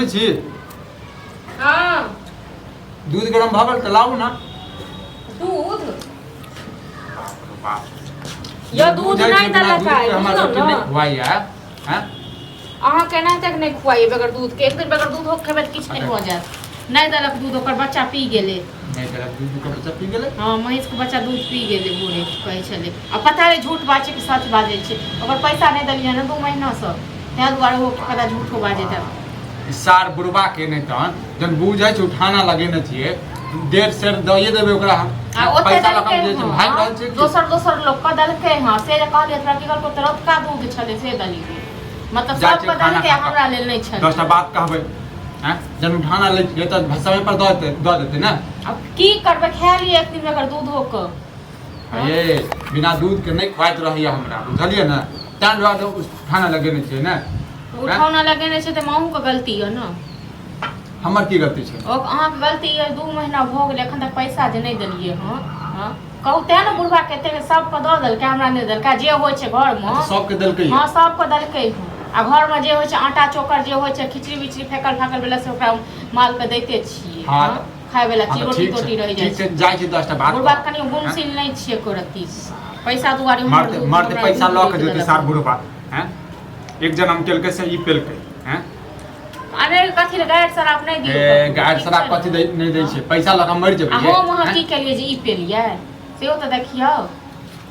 सुनै छी? हाँ। दूध गरम भऽ गेल तऽ लाउ ने। दूध? बाप रे बाप। यो दूध बुझै नहि छी बिना देलक दूध आइ, के हमरा बुझलहुँ रोटी ने? नहि खुआइया हैं? अहाँ केना तक नहि खुआइए बगैर दूध के? एक दिन बगैर दूध खेबै तऽ किछु नहि भऽ जायत। नहि देलक दूध, ओकर बच्चा पी गेलै। नहि देलक दूध, ओकर बच्चा पी गेलै? हँ, महीँसके बच्चा दूध पी गेलै भोरे कहै छलै। आ पता नहि झूठ बाजै छै कि सच बाजै छै। ओकर पैसा नहि देलियै ने 2 महीनासँ, ताहि दुआरे ओ पता झूठो बाजैत हैत। ई सार बुढ़बा के नहि तहन जहन बुझै छै उठाना लगेने छियै, डेढ़ सेर दइए देबै ओकरा हम। आ ओते पैसा लऽ देलकै। कऽ हम जे छै भागि रहल छियै हँ की? दोसर दोसर लोकके देलकै। हँ, से जे कहलियै तोरा की कहलकै? तऽ रतुका दूध छलै से देलियै। मतलब जाइ छियै सबके खाना देलकै, खा कऽ। हमरा लेल नहि छलै। 10टा बात कहबै आँय, जहन उठाना लै छियै तऽ समय पर दऽ देतै, दऽ देतै ने। आब की करबै, खा लियै एक दिन बगैर दूधो के। ये बिना दूध के नहि खुआइत रहैया हमरा, बुझलियै ने? ताहि दुआरे उठाना लगेने छियै ने। उठौना लगेने छै तऽ अहूँके गलती यऽ ने। हमर की गलती छै? ओ अहाँके गलती यऽ। 2 महीना भऽ गेलै, एखन तक पैसा जे नहि देलियै। हँ हँ, कहू तेँ ने, बुढ़बा कतेक सबके दऽ देलकै, हमरा नहि देलकै। जे होइ छै घरमे सबके देलकै। हँ, सबके देलकै। हँ, आ घरमे जे होइ छै, आटा चोकर जे होइ छै, खिचड़ी बिचड़ी फेकल फाकल भेलै, से ओकरा मालके दैते छियै। हँ, खाय वाला हँ चीज तऽ रोटी ठीक छै। तोटी रहि जाइ ठीक छै। छै, जाइ छी 10टा बात बुढ़बा कहब। कनि गुणशील नहि छियै एको रत्ती, पैसा दुआरे हमर मरते मरते हमरा पैसा दूध लऽ के बेच जेतै देलक। सार बुढ़बा हैं। एक जनम केलकै से ई पेलकै हैं। अरे कथी लए गारि शराब नहि दियौ ए ककरो, गारि ठीक शराब छै ने? कथी दै नहि दै छै, पैसा लऽ कऽ मरि जेबै आ ये, हम अहाँ हैं? की केलियै जे ई पेलियै, सेहो तऽ देखियौ।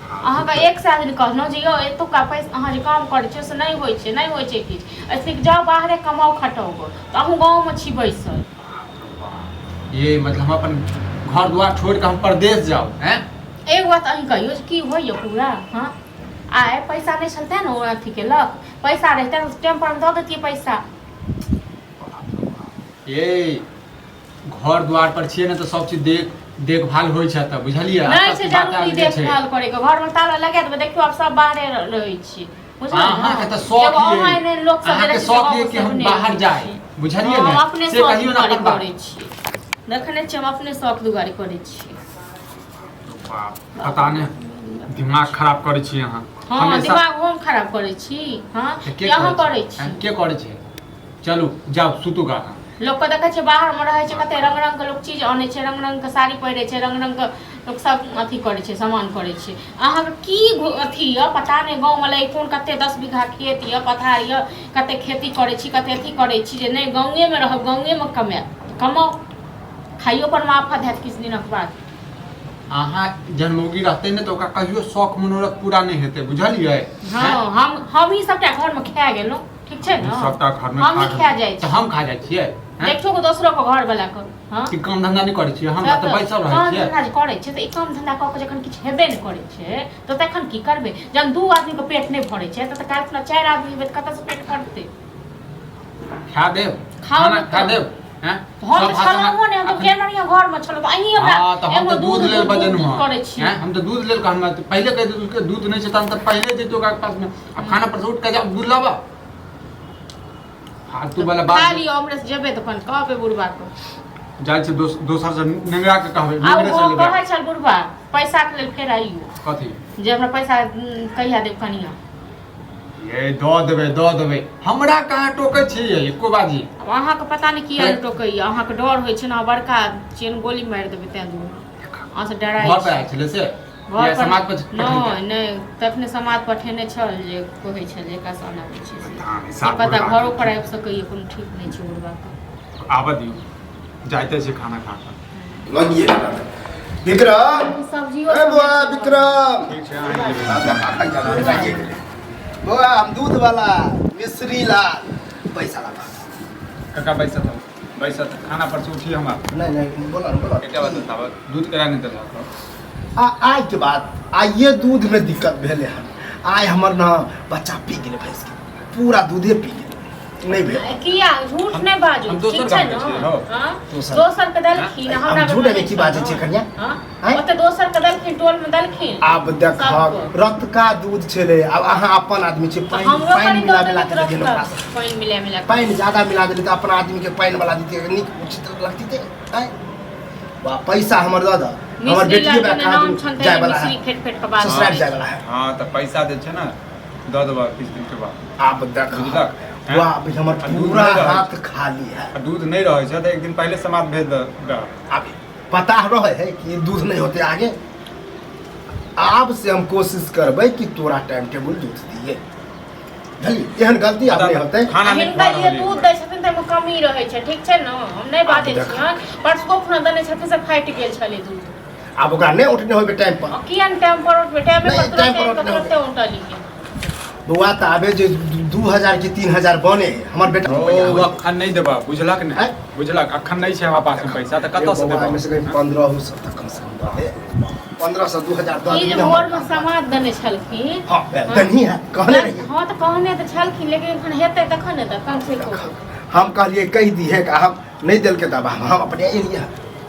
अहाँके एक सए दिन कहलहुँ जे यौ, एतुका पैसा अहाँ जे काम करै छियै से नहि होइ छै, नहि होइ छै किछु। एहिसँ नीक जाउ बाहरे कमाउ खटाउ गऽ, तऽ अहूँ गाँवमे छी बैसल। ये मतलब हम अपन घर द्वार छोड़ के हम परदेश जाउ हैं? एगो बात अहीं कहियौ जे की होइए पूरा? हँ, आइ पैसा नहि छलतै ने, ओ अथी केलक। पैसा रहितै तऽ टाइम पर हम दऽ दैतियै पैसा। ये घर द्वार पर छियै ने तऽ सब चीज देख देखभाल होइ छै तऽ, बुझलियै? नहि एतऽ छै के बात जरूरी अलगे छै। देखभाल करैके। घरमे ताला लगा देबै, देखियौ आब सब बाहरे रहै छी, बुझलियै ने? अहाँके तऽ शौक एगो ये, अहाँ एहन लोक सब जे अहाँके रहै छै, शौक ये गाँवमे कि हम सेहो नहि बाहर रहै जाय, छी। बुझलियै हँ, ने? हम अपने से शौक कहियौ ने दुआरे अपन बात। करै छी। देखने छियै, हम अपने शौक दुआरे करै छी। बाप, पता नहि दिमाग खराब करै छी अहाँ। हँ, हमेशा दिमाग हम खराब करै छी? हँ, के कि अहाँ करै छी? हैं, के करै छै? चलू जाउ, सुतू गा अहाँ। लोकके देखै छियै बाहरमे रहै छै, कते रंग रंगके लोक चीज अनै छै, रंग रंगके साड़ी पहिरै छै, रंग रंगके लोक सब अथी करै छै, सामान करै छै। अहाँके की अथी यऽ पता नहि। गाँवमे लए कोन कते 10 बीघा खेत यऽ, पथार यऽ, कते खेती करै छी, कते अथी करै छी जे नहि गाँवेमे रहब, गाँवेमे कमायब। कमाउ, खाइयो पर आफत हैत किछु दिनक बाद। अहाँ जहन मौगी रहतै ने तऽ ओकरा कहियो शौक मनोरथ पूरा नहि हेतै, बुझलियै? हँ, हमही सबटा घरमे खा गेलहुँ, ठीक छै ने? सबटा घरमे हमही खा जाइ तऽ छी। हम खा जाइ छियै हैं? देखियौ के दोसरो के घर वाला के। हँ, कि काम धंधा नहि करै छियै हम? तऽ बैसल रहै काम छियै। धंधा जे करै छियै तऽ ई काम धंधा कऽ के जखन किछु हेबे नहि करै छै तऽ तखन की करबै? जहन दू आदमीके पेट नहि भरै छै तऽ काल्हि खुना चारि आदमी हेबै तऽ कतऽसँ पेट भरतै? खा देब। खाओ खाना ने खा तऽ। देब हैं? हम सब तऽ भाषा छलहुँ नहि, हम तऽ अखन- केनरिया घरमे छलहुँ तऽ अहीं हमरा हँ, तऽ हम एगो तऽ दूध लेल दूध बजेलहुँ दूध हँ करै छी। हैं? हम तऽ दूध लेल कहलहुँ तऽ पहिले कहि देतू दूध नहि छै, तहन तऽ पहिले जैतौ ओकरा पासमे। आ खाना पर से उठि कऽ जाउ, दूध लाबऽ, फालतू वाला खा बात। लिअ, हमरे से जेबै तऽ अपन कहबै बुढ़बा के। जाइ छै दोसर से नेंगरा के कहबै। आ नेंगरे से ओ लेबै। कहै छल बुढ़बा पैसाके लेल फेर आइयो। कथी? जे हमरा पैसा कहिया देब कनिया? ये दऽ देबै, दऽ देबै। हमरा कहाँ टोकै छी ये एको बाजी? आब अहाँके पता नहि किया नहि टोकैया। अहाँके डर होइ छै ने, अहाँ बड़का चेन गोली मारि देबै, तें दुआरे अहाँसँ डराइ घर पर छी। आयल छलै से? घर या पर समाज पर पठेलकै? नहि नहि, तखने समाज पठेने छल जे कहै छल जे एकरा से आबै छै से। पता नहि, की सात पता बुढ़बा घरो के। पर आबि सकैया, कोनो ठीक नहि छै बुढ़बाके। आबऽ दियौ, जाइते छै खाना खा कऽ। लगिए विक्रम। सब्जियो ए बौआ विक्रम। ठीक छै, अहाँ जेबै। बौआ, हम दूध वाला मिश्री लाल, पैसा लगा। काका, बैसत हम बैसत, खाना पर से उठी हमरा। नहीं नहीं, बोला ना, बोला। एकटा बात बताबऽ, दूध केना नहि देलक? आ आइ के बाद आइए दूध में दिक्कत भेलै हन। आइ हमर ने बच्चा पी गेलै, भैंस के पूरा दूधे पी गेलै, नहि भेल। किया झूठ नहि बाजू। हम दोसर ठीक छै गामके ने? छियै, हौ। हँ? दोसर। दोसर के देलखिन, हम हमरा झूठ बेरमे नहि की बाजै छियै कनिया? हँ? आँय? ओतऽ दोसर के देलखिन, टोल में देलखिन। आब देखहक सबको। रतका दूध छलै। आब अहाँ अपन आदमी छी, तऽ पानि हमरो पानि कनि मिला दऽ मिला के देलक देलियै ओकरा से। पानि मिला मिला कऽ। पानि ज्यादा मिला देली तऽ अपना आदमी के पानि वाला दितियै, नीक उचित लगतियै? आँय वाह, पैसा हमर दऽ दऽ। हमर मिश्री बेटिए लाल बा के कहाँ नाम दिन छनि जाय तैं वाला है, मिश्री फेट फेट कऽ बात ससुराल करै जाय वाला है। हँ, तऽ पैसा जे छै ने दऽ देबऽ किछु दिनके बाद। आब देख। बुझलक? वाह, अभी हमर आ दूध पूरा नहि रहै हाथ खाली है। आ दूध नहि रहै छै तऽ एक दिन पहिले समाद भेज दऽ। अभी पता रहे है कि दूध नहीं होते आगे। आब से हम कोशिश करबै कि तोरा टाइम टेबुल दूध दिए, बुझलियै? एहन गलती आब नहि होतै। खाना नहि हिनका खुआ लिए रहलियै। दूध दै छथिन तऽ ओहिमे कमी रहै छै, ठीक छै ने? हम नहि बाजै देख। छियनि, परसुओ खुना देने छथिन से फाटि गेल छलै दूध। आब ओकरा नहि उठने होबे टाइम पर। आ किया ने टाइम पर उठबै? टाइमे पर नहि, तुरंत टाइम पर आबि कऽ उठने तुरन्ते उठलियै। बौआ, तऽ आबे जे 2000 के 3000 बने है, हमर बेटा ओ रुपैआ होय। अखन नहि देबा, बुझलक ने? आँय? बुझलक, अखन नहि छै हमरा पास में पैसा, तऽ कतऽ से बौआ, देबा? एहिमे से कहीं 1500 तक कम से कम दऽ दे, 1500 2000 दऽ ई जे दे। भोरमे समाद देने छलखिन। हँ, दनी है, कहने रहियै। हँ, तऽ कहने तऽ छलखिन, लेकिन एखन हेतै तखन ने, तऽ कम से कम हम कहलियै कहि दिहे, हम नहि देलकै तब हम अपने एलियै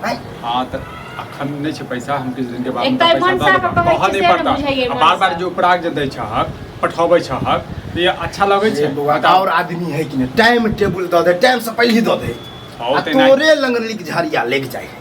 नहि। हँ, तऽ अखन नहि छै पैसा, हम किछु दिन के बाद एक हुनका तऽ पैसा मनसा दऽ के देबऽ। कहै कहऽ छियै नहि से नहि पड़तऽ। बुझैयै। आ बार बार मनसा। जे उपराग जे दै छहक, पठबै छहक, तऽ ई अच्छा लगै छै? ये बौआ, बताउ। और आदमी है कि नहीं, टाइम टेबुल दऽ दे, टाइम से पहले दऽ दे। हौ, आ तऽ एनाहि- तोरे लंग लिख झरिया लेग जाए है,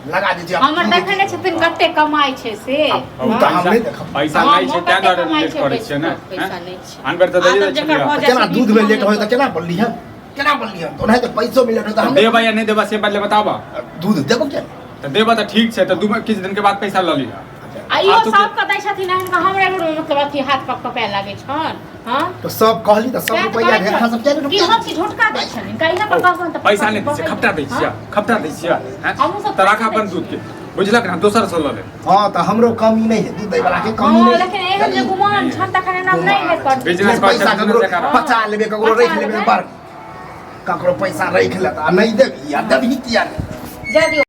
लगा दे जे आब हमर तू देखै नहि छथिन कते कमाइ छै से। आब हौ, ओ तऽ हम पैसा- नहि देखब। पैसा हँ, नहि छै हम तें कते दुआरे कमाइ लेट छै, करै छियै ने? पैसा हैं? नहि छै। आन बेर तऽ आ दैए तब दै जकर छलियै। भऽ जाइ केना छै दूध में बीच लेट होय में तऽ केना बोलली हन, केना बोलली हन? तऽ ओनाहिते पैसो में लेट होय तऽ हम देबा या नहि देबा से पहिले बताबऽ। दूध देबो किया नहि? तऽ देबा तऽ ठीक छै, तऽ दू किछु दिन के बाद पैसा लऽ लिहऽ। आ इहो फालतू के- सबके दै छथिन, हिनका हमरे घरमे मतलब अथी हाथ कप कपाए लागै छनि। हँ, तऽ सब कहली तऽ सब सएह तऽ रुपैआ कहै ढेर अहाँ सब किया छनि। नहि की रुपैआ हम कि झोटका दै छनि हिनका? इएह पर कहबनि तऽ पैसा नहि दै छियै, खपटा दै छियै, खपटा दै छियै, हैं? हमहूँ सब तऽ राख पैसा दै अपन दूध के, बुझलक ने? दोसर से लऽ ले। हँ, तऽ हमरो कमी नहि है, दूध दै वाला के कमी हँ, नहि। लेकिन एहन जे गुमान छनि तखन एना नहि है करती। बिजनेस करै पैसा छै, ककरो बिजनेस करा। बचा लेबे, ककरो बचा राखि लेबे, लेबै। पर ककरो पैसा राखि लेत आ नहि देबही, आ देबही किया नहि? जा दियौ।